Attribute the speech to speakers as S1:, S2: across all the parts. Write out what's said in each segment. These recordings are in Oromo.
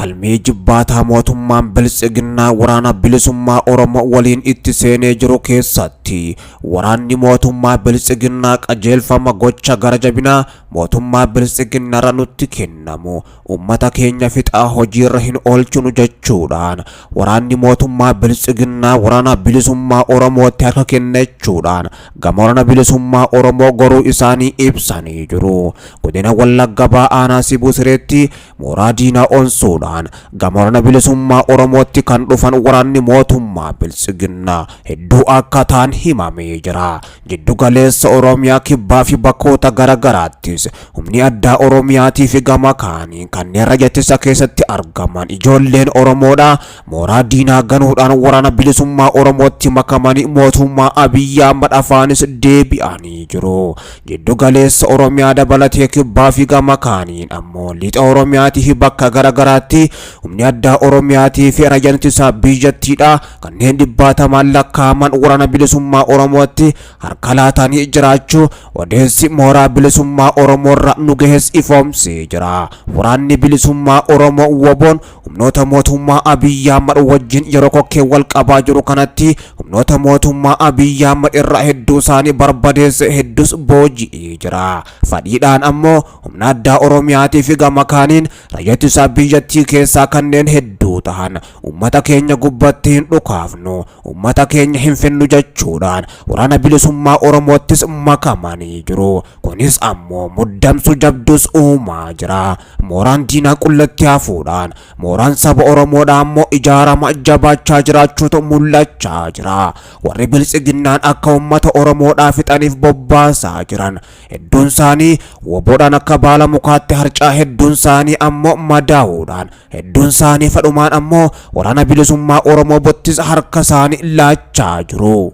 S1: Falmii jibbaataa mootummaan Biltsiginnaa waraana bilisummaa Oromoo waliin itti seenee jiru keessatti waraanni mootummaa Biltsiginnaa qajeelfama gocha gara jabinaa mootummaa Biltsiginnaarra nutti kennamu ummata keenya fixaa hojiirra hin oolchinu jechuudhaan waraanni mootummaa Biltsiginnaa waraana bilisummaa Oromootti harka kennachuudhaan gama waraana bilisummaa Oromoo goruu isaanii ibsanii jiru. Godina Wallagga Bahaa Aanaa Sibuu Sireetti mooraa diinaa onsuudhaan gama waraana bilisummaa Oromootti kan dhufan waraanni mootummaa Biltsiginnaa hedduu akka ta'an himamee jira. Jiddu galeessa Oromiyaa kibbaa fi bakkoota garagaraattis humni addaa Oromiyaatii fi gama kaanii kanneen raayyaa ittisa keessatti argaman ijoolleen Oromoodha mooraa diinaa ganuudhaan waraana bilisummaa Oromootti makamanii mootummaa Abiyyi Ahmad afaanis deebi'anii jiru. Jiddu galeessa Oromiyaa dabalatee kibbaa fi gama kaaniin ammoo lixa Oromiyaatii fi bakka garagaraatti humni addaa Oromiyaatii fi raayyaan ittisa biyyattiidha kanneen dhibbaatamaan lakkaa'aman waraana bilisummaa Oromootti harka laatanii jiraachuu odeessi mooraa bilisummaa Oromoorra nu gahes ifoomsee jira. Waraanni bilisummaa Oromoo WBOn humnoota mootummaa Abiyyi Ahmad wajjin yeroo kokkee wal qabaa jiru kanatti humnoota mootummaa Abiyyi Ahmad irraa hedduu isaanii barbadeesse, hedduus booji'ee jira. Fadhiidhaan ammoo humna addaa Oromiyaatii fi gama kaaniin raayyaa ittisa biyyattii keessaa kanneen hedduu ta'an ummata keenya gubbatti hin dhukaafnu, ummata keenya hin finnu jechuudhaan waraana bilisummaa Oromoottis makamanii jiru. Kunis ammoo muddamsu jabdus uumaa jira. Mooraan diinaa qullatti hafuudhaan mooraan saba Oromoodhaa ammoo ijaarama jabaachaa jiraachuutu mul'achaa jira. Warri Biltsiginnaan akka ummata Oromoodhaa fixaniif bobbaasaa jiran hedduun isaanii WBOdhaan akka baala mukaatti harcaa, hedduun isaanii ammoo madaa'uudhaan, hedduun isaanii fadhumaan ammoo waraana bilisummaa Oromoo bottis harka isaanii laachaa jiru.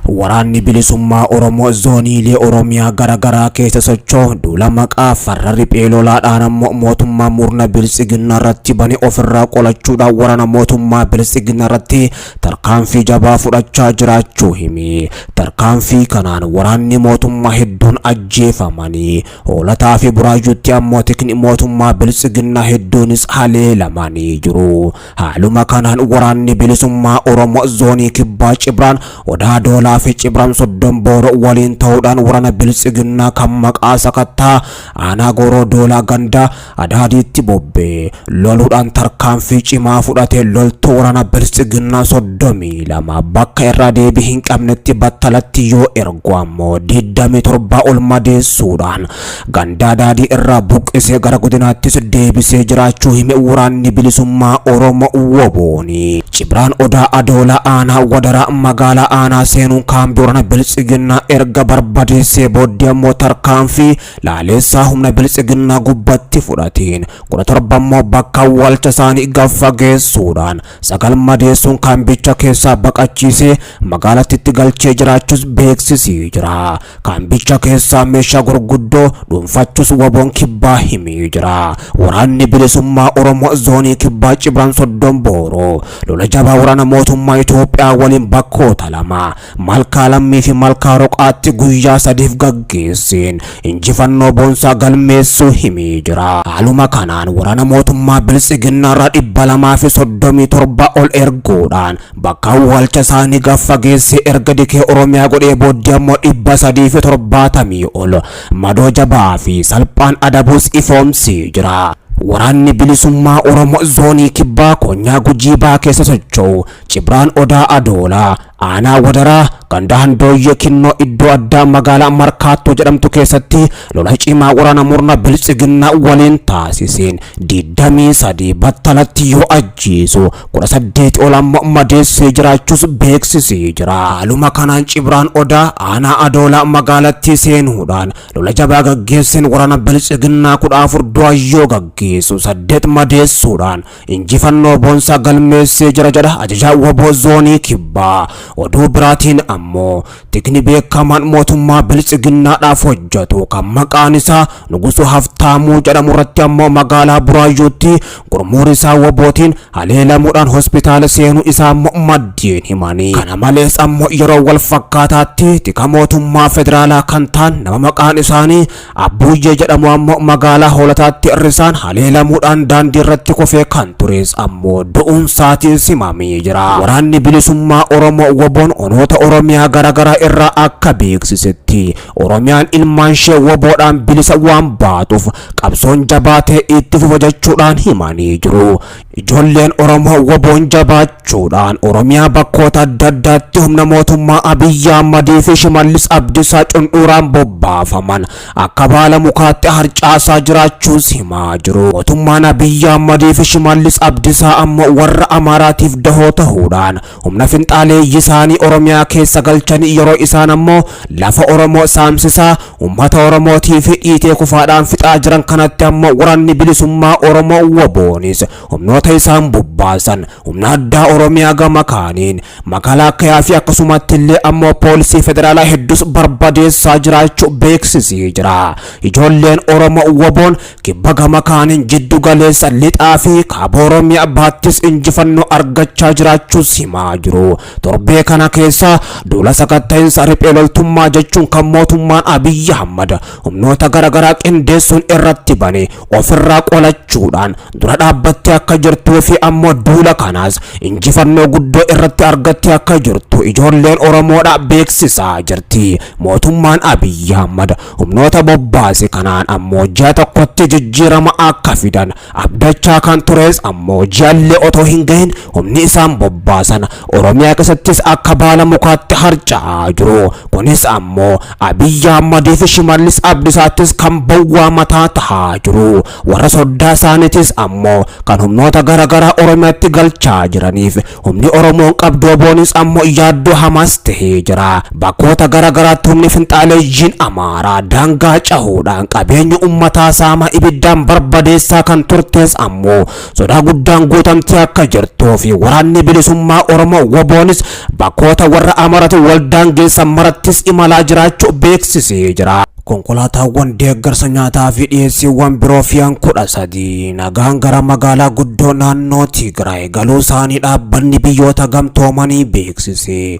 S1: Waraanni bilisummaa Oromoo zooniilee Oromiyaa garaagaraa keessa socho'u duula maqaa farra riphee lolaadhaan ammoo mootummaa murna Biltsiginnaa irratti bane ofirraa qolachuudhaan waraana mootummaa Biltsiginnaa irratti tarkaanfii jabaa fudhachaa jiraachuu himi. Tarkaanfii kanaan waraanni mootummaa hedduun ajjeefamanii, Hoolataa fi Buraayyuutti ammoo tikni mootummaa Biltsiginnaa hedduunis haleelamanii jiru. Haaluma kanaan waraanni bilisummaa Oromoo zoonii kibbaa Cibraan Odaa Doolaa fi Cibraan Soddon Booroo waliin ta'uudhaan waraana Biltsiginnaa kan maqaa sakattaa aanaa Gooroo Doolaa ganda Adaadiitti bobbee loluudhaan tarkaanfii cimaa fudhatee loltuu waraana Biltsiginnaa 32 bakka irraa deebii hin qabnetti battalatti yoo ergu ammoo 27 ol madeessuudhaan ganda Adaadii irraa buqqisee gara godinaattis deebisee jiraachuu hime waraanni bilisummaa Oromoo WBOni. Cibraan Odaa Adoolaa aanaa Wadaraa magaalaa aanaa seenuun kaambii waraana Biltsiginnaa erga barbadeessee booddee ammoo tarkaanfii laaleessaa humna Biltsiginnaa gubbatti fudhateen 17 immoo bakka awwaalcha isaanii gaffageessuudhaan 9 madeessuun kaambicha keessaa baqachiisee magaalattitti galchee jiraachuus beeksisee jira. Kaambicha keessaa meeshaa gurguddoo dhuunfachuus WBOn kibbaa himee jira. Waraanni bilisummaa Oromoo zoonii kibbaa Cibraan Soddon Booroo lola jabaa waraana mootummaa Itoophiyaa waliin bakkoota lama Malkaa Lammii fi Malkaa Roqaatti guyyaa sadiif gaggeesseen injifannoo boonsaa galmeessuu himee jira. Haaluma kanaan waraana mootummaa Biltsiginnaa irraa 237 ol erguudhaan bakka awwaalcha isaanii gaffageessee erga dikee Oromiyaa godhee booddee ammoo 370 ol madoo jabaa fi salphaan adabuus ifoomsee jira. Waraanni bilisummaa Oromoo zoonii kibbaa konyaa Gujii Bahaa keessa socho'u Cibraan Odaa Adoolaa aanaa Wadaraa ganda Handooyyee Kinnoo iddoo addaa magaalaa Markaattoo jedhamtu keessatti lola cimaa waraana murna Biltsiginnaa waliin taasiseen 23 battalatti yoo ajjeesu 18 ol ammoo madeessee jiraachuus beeksisee jira. Haaluma kanaan Cibraan Odaa aanaa Adoolaa magaalattii seenuudhaan lola jabaa gaggeesseen waraana Biltsiginnaa 14 du'ayyoo gaggeessu 8 madeessuudhaan injifannoo boonsaa galmeessee jira jedha ajajaa WBO zoonii kibbaa. Oduu biraatiin ammoo tikni beekamaan mootummaa Biltsiginnaadhaaf hojjetu kan maqaan isaa Nugusuu Haftaamuu jedhamu irratti ammoo magaalaa Buraayyuutti gurmuun isaa WBOtiin haleelamuudhaan hospitaala seenuu isaa ammoo maddeen himanii. Kana malees ammoo yeroo wal fakkaataatti tika mootummaa federaalaa kan ta'an nama maqaan isaanii Abbuuyyee jedhamu ammoo magaalaa Hoolataatti risaan haleelamuudhaan daandii irratti kufee kan tures ammoo du'uun isaatiin simamee jira. Waraanni bilisummaa Oromoo WBOn onoota Oromiyaa garaagaraa irraa akka beeksisetti Oromiyaan ilmaan ishee WBOdhaan bilisa waan baatuuf qabsoon jabaatee itti fufa jechuudhaan himanii jiru. Ijoolleen Oromoo WBOn jabaachuudhaan Oromiyaa bakkoota adda addaatti humna mootummaa Abiyyi Ahmadii fi Shimallis Abdiisaa cundhuuraan bobbaafaman akka baala mukaatti harcaasaa jiraachuus himaa jiru. Mootummaan Abiyyi Ahmadii fi Shimallis Abdiisaa ammoo warra Amaaraatiif dahoo ta'uudhaan humna finxaaleeyyii isaanii Oromiyaa keessa galchanii yeroo isaan ammoo lafa Oromoo saamsisaa uummata Oromootii fi dhiitee kufaadhaan fixaa jiran kanatti ammoo waraanni bilisummaa Oromoo WBOnis humnoota isaan bobbaasan humna addaa Oromiyaa gama kaaniin makalaakayaa fi akkasumatti illee ammoo poolisii federaalaa hedduus barbadeessaa jiraachuu beeksisee jira. Ijoolleen Oromoo WBOn kibba gama kaaniin jiddu galeessa lixaa fi kaaba Oromiyaa baattis injifannoo argachaa jiraachuus himaa jiru. Torbee kana keessa duula sakatta'iinsa riphee loltummaa jechuun kan mootummaan Abiyyi Ahmad humnoota garaagaraa qindeessuun irratti bane ofirraa qolachuudhaan dura dhaabbattee akka jirtuu fi ammoo duula kanaas injifannoo guddoo irratti argattee akka jirtu ijoolleen Oromoodha beeksisaa jirti. Mootummaan Abiyyi Ahmad humnoota bobbaase kanaan ammoo ji'a tokkotti jijjiirama akka fidan abdachaa kan tures ammoo ji'allee otoo hin gahin humni isaan bobbaasan Oromiyaa keessattis akka baala mukaatti harca'aa jiru. Kunis ammoo Abiyyi Ahmadii fi Shimallis Abdiisaattis kan bawwaa mataa tahaa jiru. Warra soddaa isaaniitis ammoo kan humnoota garaagaraa Oromiyaatti galchaa jiraniif humni Oromoon qabdu WBOnis ammoo yaaddoo hamaas tahee jira. Bakkoota garaagaraatti humni finxaaleeyyiin Amaaraa daangaa cahuudhaan qabeenya uummataa saamaa ibiddaan barbadeessaa kan turtes ammoo sodaa guddaan guutamtee akka jirtuu fi waraanni bilisummaa Oromoo WBOnis bakkoota warra Amaarati waldaan geessan marattis imalaa jiraachuu beeksisee jira. Konkolaataawwan deeggarsa nyaataa fi dhiyeessiiwwan biroo fe'an 13 nagaan gara magaalaa guddoo naannoo Tigraay galuu isaanii dhaabbanni biyyoota gamtoomanii beeksise.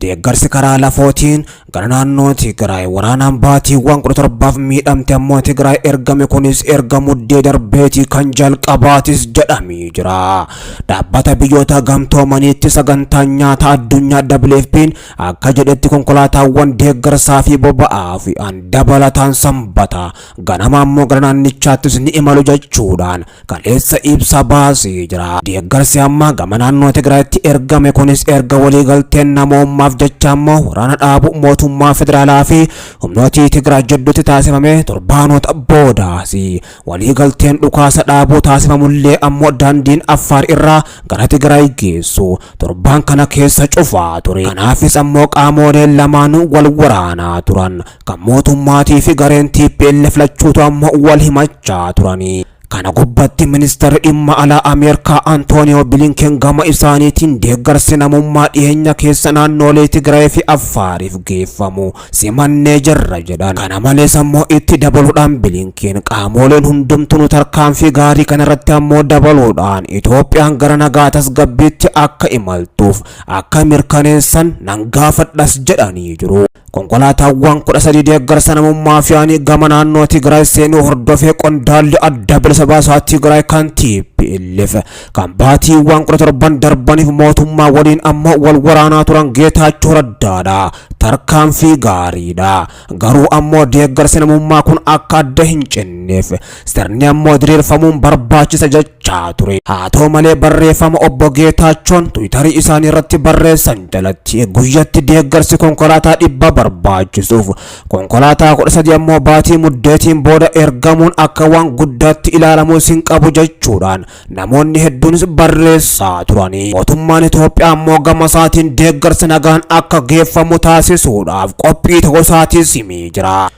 S1: Deeggarsi karaa lafootiin gara naannoo Tigraay waraanaan baatiiwwan 17f miidhamte ammoo Tigraay ergame kunis erga muddee darbeetii kan jalqabaatis jedhamee jira. Dhaabbata biyyoota gamtoomaniitti sagantaan nyaata addunyaa WFP'n akka jedhetti konkolaataawwan deeggarsaa fi boba'aa fe'an dabalataan sanbata ganama ammoo gara naannichaattis ni imalu jechuudhaan kaleessa ibsa baasee jira. Deeggarsi amma gama naannoo Tigraayitti ergame kunis erga waliigalteen namoomaaf jecha ammoo waraana dhaabu mootummaa federaalaa fi humnootii Tigraay jidduutti taasifame torbaanota boodaasi. Waliigalteen dhukaasa dhaabuu taasifamullee ammoo daandiin Affaar irraa gara Tigraay geessu torbaan kana keessa cufaa ture. Kanaafis ammoo qaamoleen lamaanuu wal waraanaa turan. Kan mootummaatii fi gareen TPLF lachuutu ammoo wal himachaa turanii. Kana gubbatti ministeerri dhimma alaa Ameerikaa Antooniyoo Bilinken gama isaaniitiin deeggarsi namummaa dhiyeenya keessa naannoolee Tigraay fi Affaariif geeffamu simannee jirra jedhan. Kana malees ammoo itti dabaluudhaan Bilinken qaamoleen hundumtuu tarkaanfii gaarii kanarratti ammoo dabaluudhaan Itoophiyaan gara nagaa tasgabbiitti akka imaltuuf akka mirkaneessan nan gaafadhas jedhanii jiru. Konkolaataawwan 13 deeggarsa namummaa fe'anii gama naannoo Tigraay seenuu hordofee qondaalli adda bilisa baasaa Tigraay kan TPLF kan baatiiwwan 17 darbaniif mootummaa waliin ammoo wal waraanaa turan Geetaachoo Raddaadha. Tarkaanfii gaariidha. Garuu ammoo deeggarsi namummaa kun akka adda hin cinneef sirni ammoo diriirfamuun barbaachisa jechaa ture. Haa ta'u malee barreeffama obbo Geetaachoon Tiwiitarii isaanii irratti barreessan jalatti guyyatti deeggarsi konkolaataa 100 barbaachisuuf konkolaataa 13 ammoo baatii muddeetiin booda ergamuun akka waan guddaatti ilaalamuu hin qabu jechuudhaan namoonni hedduunis barreessaa turanii. Mootummaan Itoophiyaa ammoo gama isaatiin deeggarsi nagaan akka geeffamu taasisuudhaaf qophii ta'uu isaatis himee jira.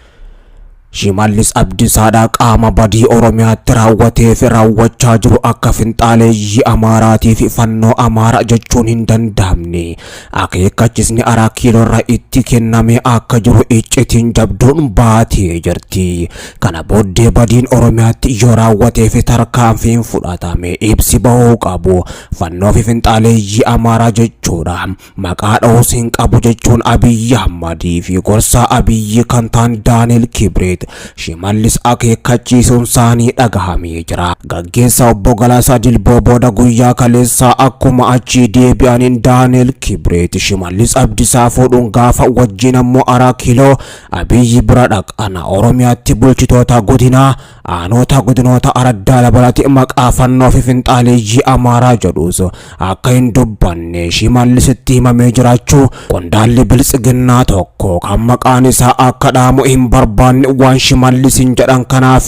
S1: Shimallis Abdiisaadhaa qaama badii Oromiyaatti raawwatee fi raawwachaa jiru akka finxaaleeyyii Amaaraatii fi fannoo Amaaraa jechuun hin danda'amne. Akeekkachisni Araa Kiiloorraa itti kennamee akka jiru iccitiin jabduun baatee jirti. Kana booddee badiin Oromiyaatti yoo raawwatee fi tarkaanfiin fudhatame ibsi bahuu qabu. Fannoo fi finxaaleeyyii Amaaraa jechuudha. Maqaa dha'uus hin qabu jechuun Abiyyi Ahmadii fi gorsaa Abiyyi kan ta'an Daani'el Kibreet Shimallis akeekkachiisuun isaanii dhagahamee jira. Gaggeessaa obbo Galaasaa Dilboo booda guyyaa kaleessaa akkuma achii deebi'aniin Daani'el Kibreet Shimallis Abdiisaa fuudhuun gaafa wajjin ammoo Araa Kiiloo Abiyyi bira dhaqan. Oromiyaatti bulchitoota godinaa aanota godinoota araddaa dabalate maqaa fannoo fi finxaaleeyyii Amaaraa jedhus akka hin dubbanne Shimallisitti himamee jiraachuu qondaalli biltsiginnaa tokko kan maqaan isaa akka dhaamu hin barbaanne waan Shimallisiin jedhan kanaaf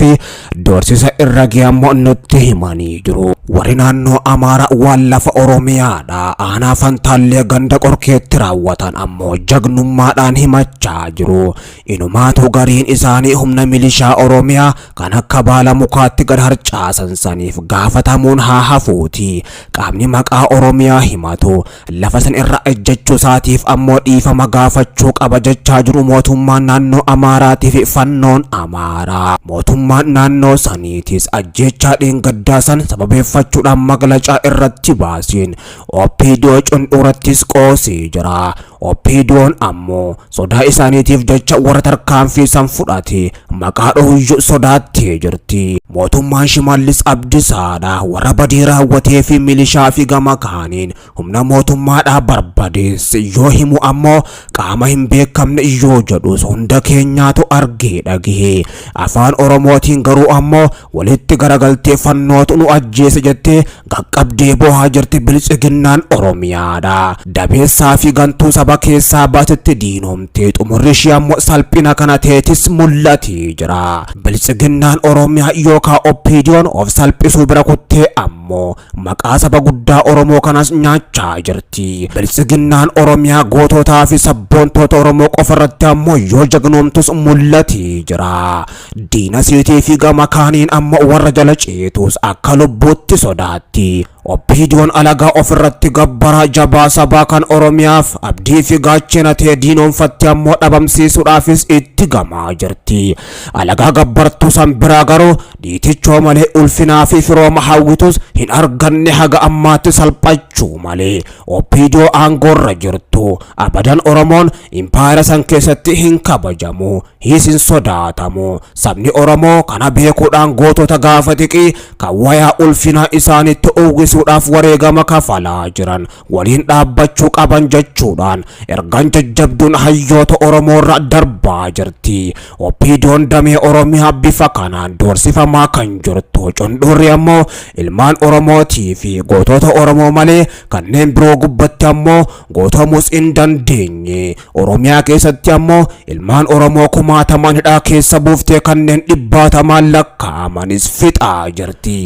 S1: doorsisa irra ga'e nutti himanii jiru. Warri naannoo Amaaraa waan lafa Oromiyaadha aanaa Fantaallee ganda Qorkeetti raawwatan ammoo jagnummaadhaan himachaa jiru. Inumaatu gariin isaanii humna milishaa Oromiyaa kan akka baala mukaatti gad harcaasan saniif gaafatamuun haa hafuuti. Qaamni maqaa Oromiyaa himatu lafa san irra ejjechuu isaatiif ammoo dhiifama gaafachuu qaba jechaa jiru mootummaan naannoo Amaaraatii fi fannoon Amaaraa. Mootummaan naannoo saniitis ajjeechaa dheengaddaa san sababeeffachuudhaan maglacaa irratti baasiin OPDO cundurattis qoosee jira. OPDO'n ammoo sodaa isaaniitiif jecha warra tarkaanfii san fudhate maqaa dhohuyyuu sodaattee jirti. Mootummaan Shimallis Abdiisaadha warra badii raawwatee fi milishaa fi gama kaaniin humna mootummaadhaa barbadeesse yoo himu ammoo qaama hin beekamne yoo jedhus hunda keenyaatu argee dhagahe. Afaan Oromootiin garuu ammoo walitti garagaltee fannootu nu ajjeese jettee qaqqabdee bohaa jirti biltsiginnaan Oromiyaadha. Dabeessaa fi gantuu saba keessaa baatetti diinomtee xumurri ishee ammoo salphina kana ta'etis mul'atee jira. Biltsiginnaan Oromiyaa yookaan OPDO'n of salphisuu bira kuttee ammoo maqaa saba guddaa Oromoo kanas nyaachaa jirti. Biltsiginnaan Oromiyaa goototaa fi sabboontoota Oromoo qofarratti ammoo yoo jagnoomtus mul'atee jira. Diina siitii fi gama kaaniin ammoo warra jala ceetus akka lubbuutti sodaatti. OPDO'n alagaa ofirratti gabbaraa jabaa sabaa kan Oromiyaaf abdii fi gaachana ta'e diinoomfatte ammoo dhabamsiisuudhaafis itti gamaa jirti. Alagaa gabbartuu san biraa garuu dhiitichoo malee ulfinaa fi firooma hawwitus hin arganne haga ammaatti salphachuu malee. OPDO aangoorra jirtu abadan Oromoon impaayera san keessatti hin kabajamu, hiis hin sodaatamu. Sabni Oromoo kana beekuudhaan gootota gaafa xiqii kan wayaa ulfinaa isaanitti uwwisuudhaaf wareegama kafalaa jiran waliin dhaabbachuu qaban jechuudhaan ergaan jajjabduun hayyoota Oromoorra darbaa jirti. OPDO'n damee Oromiyaa bifa kanaan doorsifamaa kan jirtu cundhurri ammoo ilmaan Oromootii fi gootota Oromoo malee kanneen biroo gubbatti ammoo gootamus hin dandeenye. Oromiyaa keessatti ammoo ilmaan Oromoo kumaatamaan hidhaa keessa buuftee kanneen dhibbaatamaan lakkaa'amanis fixaa jirti.